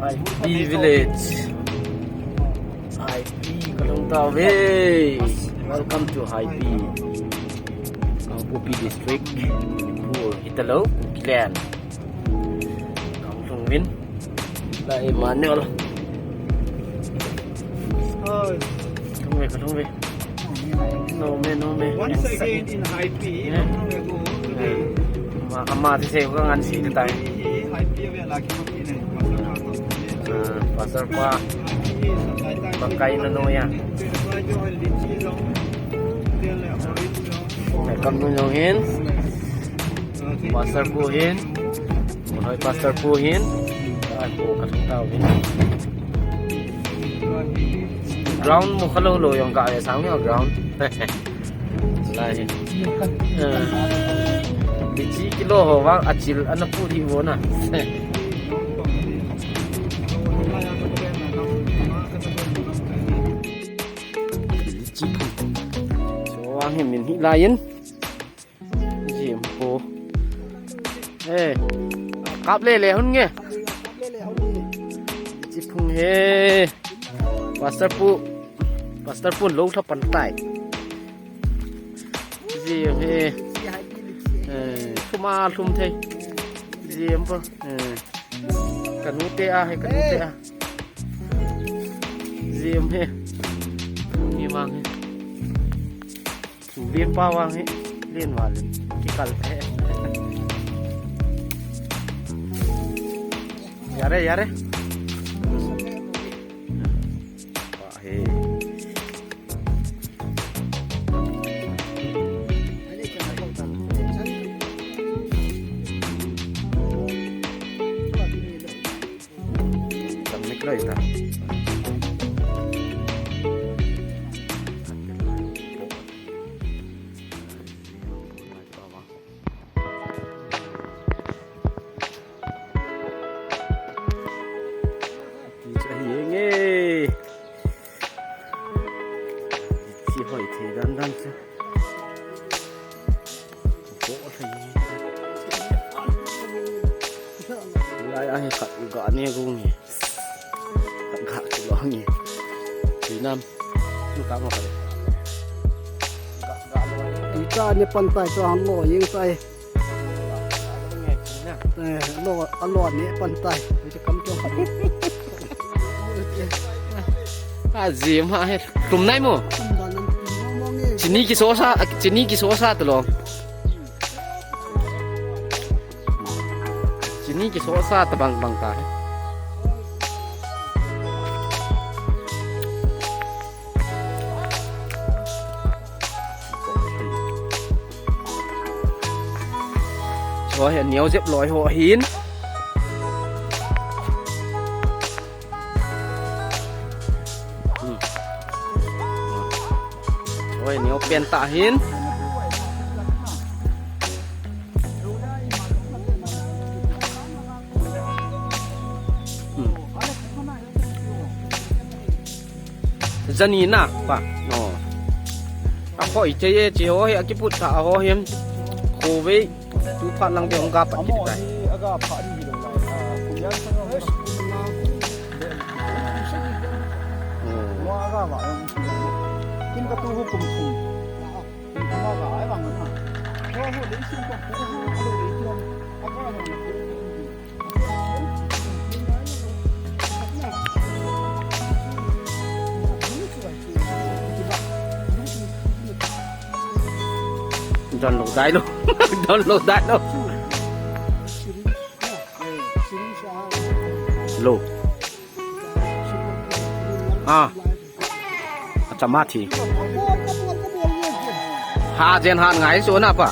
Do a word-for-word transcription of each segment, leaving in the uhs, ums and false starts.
Haipi village. Haipi kalhung tauve. Welcome to Haipi. Kangpokpi district. Manipur. Hitalou. Kukiland. Kalhung uvin. Lai Emmanuel. Oi. Kalhung uve, kalhung uve. No me, no me. Once again in Haipi, yeah. Ama, ama ti sei ko ngan si tai. Haipi ve la ki ko ne. Ah, pastor pa. Pakai na no ya. Kam nu jong hin. Pastor pu hin. Munoi pastor pu hin. Ai pu ka thung tau hin. Ground mu kha lou lou jong ka ve sang nge ground. Lai. Eh. Di chi kilo ho vang achil ana pu di vo na. Chi pu. So vang hin min hi lai in. Jim ho. Eh. Kap le le hun nge. Chi phung he. Pastor pu. Pastor pu lou tha pan tai. Jim he. Eh, thum a thum thei. Jim pu. Eh. Ka nu te a he, ka nu te a. Jim he. Ni mang he. Chu vin pa vang hi, lin valin, kikal phe. Yare, yare. Pa he. Tam mik loi ta. Ti cha hi nge. Chi hoi thei dan dan chu. Lai a hi khat ga ne gu nge. Khat ga chu lo nge. Ti nam. Chu ka mo ka le. Ti cha ne pan tai cha han lo yeng tai. Eh, lo, a lo ne pan tai. Ti kam chu. A jim ha he. Tum nai mo. Chini kiso sa, chini kiso sa talo. Chini kiso sa tabang bang ta he. Choi, aneo jep loi ho hin. Hmm. Choi, aneo pen ta hin. Hmm. Jani na pa. No. A khoi te ye che ho he a kiput ta ho hem. Khovei. Tu phat lang te hung ga pat kit tai. Amo hi aga pha di hi lo lai. Ah, kum yan sa lo. Oh. Lo aga va. Kum ka tu hu kum kum. Kum ka ga ai vang na. Ho ho le sin ko ho ho le le tu. Aga na. Download dai lo. Download dai lo. Lo. Ah. Acha ma thi. Ha jen ha ngai so na pa.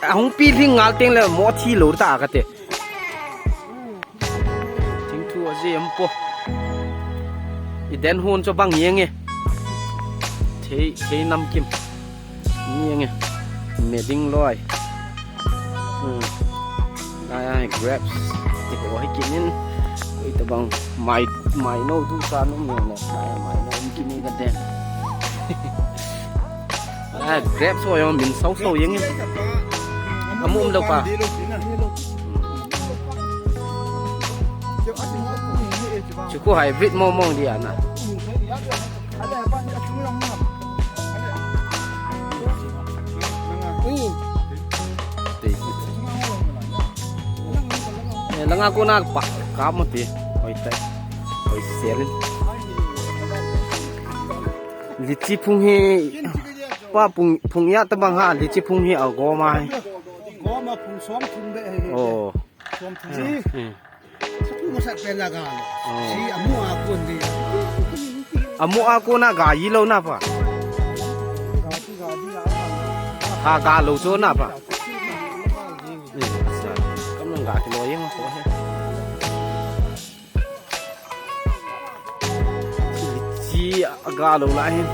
Ahung pi hling ngal teng le mo thi lo ta ka te. Thing thu a jim po. I den hun cho bang yeng e. Thei, thei nam kim. Yeng e. Me ding loi. Hmm. Ai, ai, grapes. Ti ko hi kinin. Koi ta bang mai, mai no du sa no me na. Ai, mai no kini ka den. Ai, grapes ho yo min sau sau yeng e. Amu um lo pa. Chuku hybrid mong mong dia na. Te. Eh, langa ko na pa ka mo te. Oi tai. Oi selin. Litchi phung hi pa phung, phung ya ta bang ha, litchi phung hi a goma hi. Goma phung som thum be hi. Oh. Som thum. Hmm. Saku masat pen la ga. Oh. Si amu a kun di. Amu a kun na ga yi lo na pa. Ha ga lo cho na pa. Hmm. Kam nang ga ki lo yeng ko he. Si a ga lo la hin.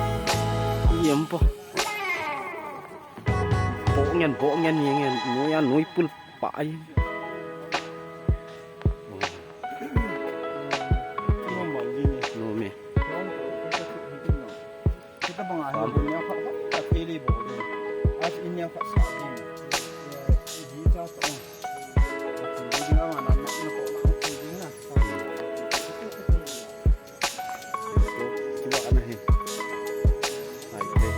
Yem po. Bo ngen, bo ngen, yeng ngen, noi a noi pul pa ai. No me. Pam. Kiwa ana hi. Ai, ai.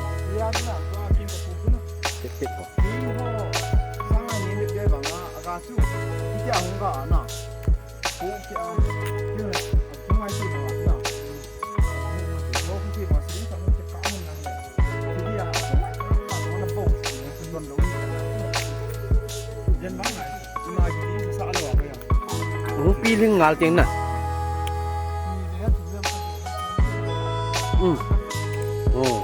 Tek tek ho. Hung piling ngal ting na. Hmm. Oh.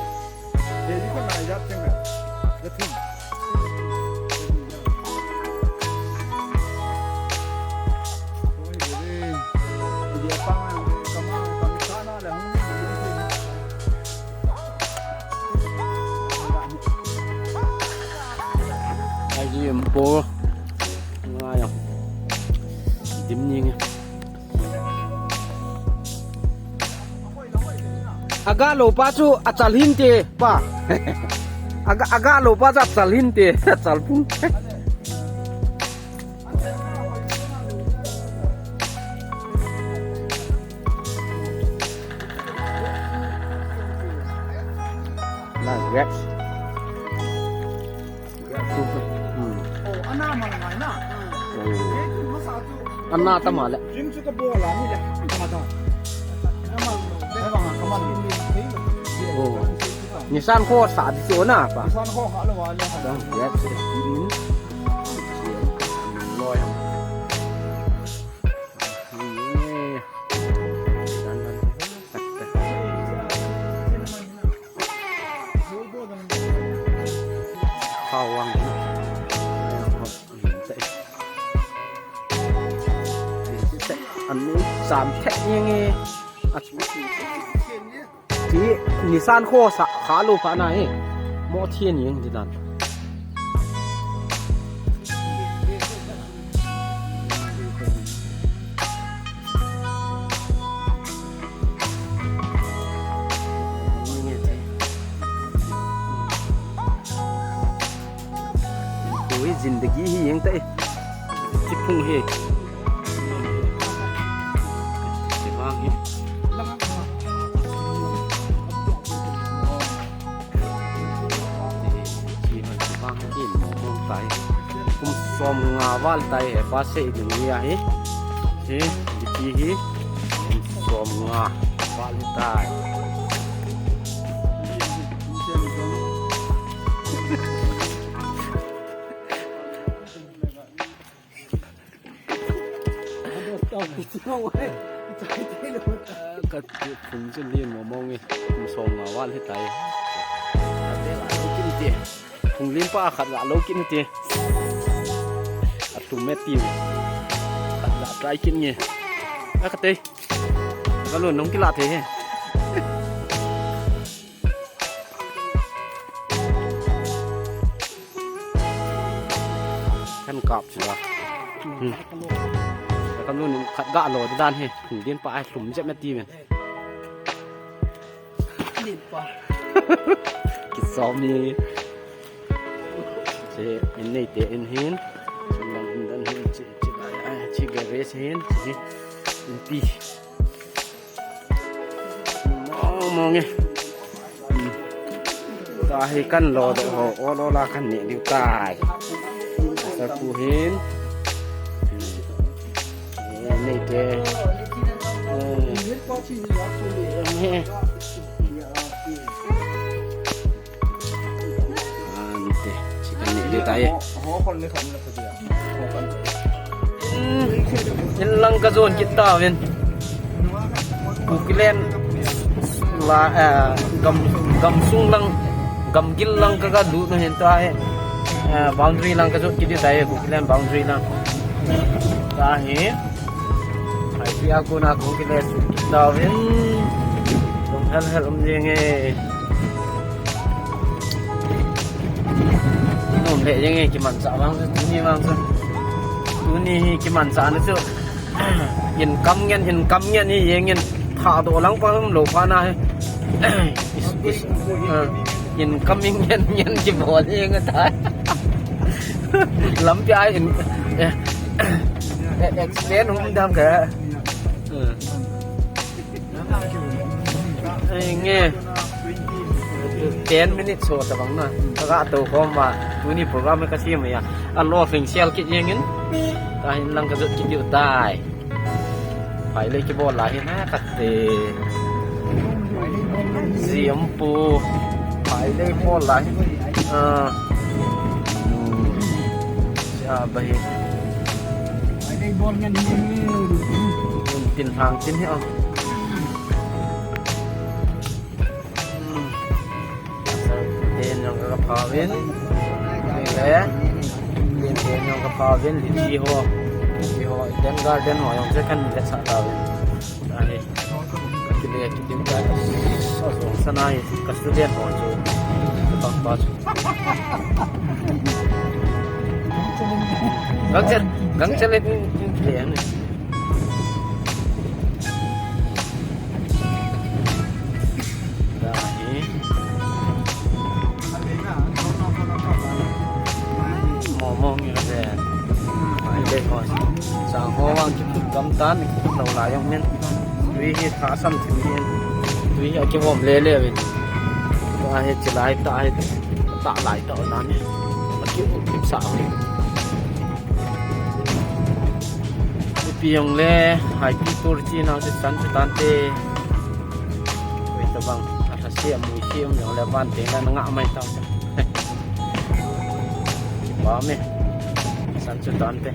Ai, em po. Ngai ya. Dim ni nge. Aga lo pa chu achal hinte pa. Aga, aga lo pa chu achal hinte. Achal pun. Na grapes. Hmm. Oh, ana man ngai na. Oh. Ana ta ma le. Dream chu ka bol a ni le. Ka ta. Oh. Nisan kho sa di chu na pa. Nisan kho kha lo wa le. Grapes. Hmm. Loi. Khawang. Anu sam thek nge. Ti nisan kho sa kha lo pha na hi. Mo thien yeng di dan. Koi zindagi hi yeng ta e. Chi phung hi. Chi vang hi. Chi vang hi mo mo tai. Kum som nga val tai he pa se ding ni a hi. Hi, di chi hi. Kum som nga val tai. Ka phung chu lien mo mo nge. Kum som nga val hi tai. Phung lien pa khat la lo kin te. A tum me tiu. Khat la try kin nge. A ka te. Ka lo nong ki la te he. Kan kap chu la. Hmm. Ka lo ni khat ga lo dan he. Din pa ai lum jep na ti men. Din pa. Ki som ni. Che in nei te in hin. Lang in dan hin chi chi ai chi ga res hin. Chi. Pi. Mong mong e. Hmm. Tua hi kan lo doh ho, ol ol a kan neh diu tai. Sa ku hin. Hmm. Eh, nei te. Eh. Eh. Ante, chicken ni ding tai. Hmm, in lang ka jon kit tauvin. Kukiland la, eh, gam, gamsung lang, gamgil lang ka, ka lut na hin tai. Eh, boundary lang ka jon kit tai, Kukiland boundary lang. Tahi. Ai, pia ko na Kukiland kit tauvin. Long hel hel um jing e. Nom le jeng e, kimanchah vang chu, tuni vang chu. Tuni hi kimanchah na chu. Income ngen, income ngen hi jeng in, thadoh lang pa um lou pa na hi. Is, is, ah, income ngen ngen kibol jeng a tai. Lampi a in, eh, eh, explain um dam ka. Eh. Ei nge. Ten minutes ho tabang na. Ka ga to khom va. Tuni program ka siam a. A lo fing sial kit jeng in. Ka hin lang ka jot kit diu tai. Phai le kibol lai hin ha kate. Ziam pu. Phai le bol lai hin. Ah. Hmm. Sia ba hi. Phai le bol ngan hin. Tin hang tin hi, oh. Ten jong ka pha uvin. Ni le. Ten, ten jong ka pha uvin. Litchi ho. Litchi ho. Eden garden ho jong chu kan le sa tauvin. Ani. Ka kile kit ding tai. Sa jong sa nai. Ka student ho chu. Ka pa chu. Gangchel, gangchel in, in kile ani. Dahi. Mo mo ngi ka te. Ai le mo. Sang ho vang ki put gam tan, ki put lo la jong men. Tui hi tha sam thim hin. Tui hi a ki vom le le vin. Tua hi chi lai ta hi. Ta lai ta na ni. A ki u ki sa. Ipi jong le, hai pi tur chi nau se san chu tante. Oi tabang, a tha se, a mui se, um jong le van te na nga mai tau. Kipa me, san chu tante.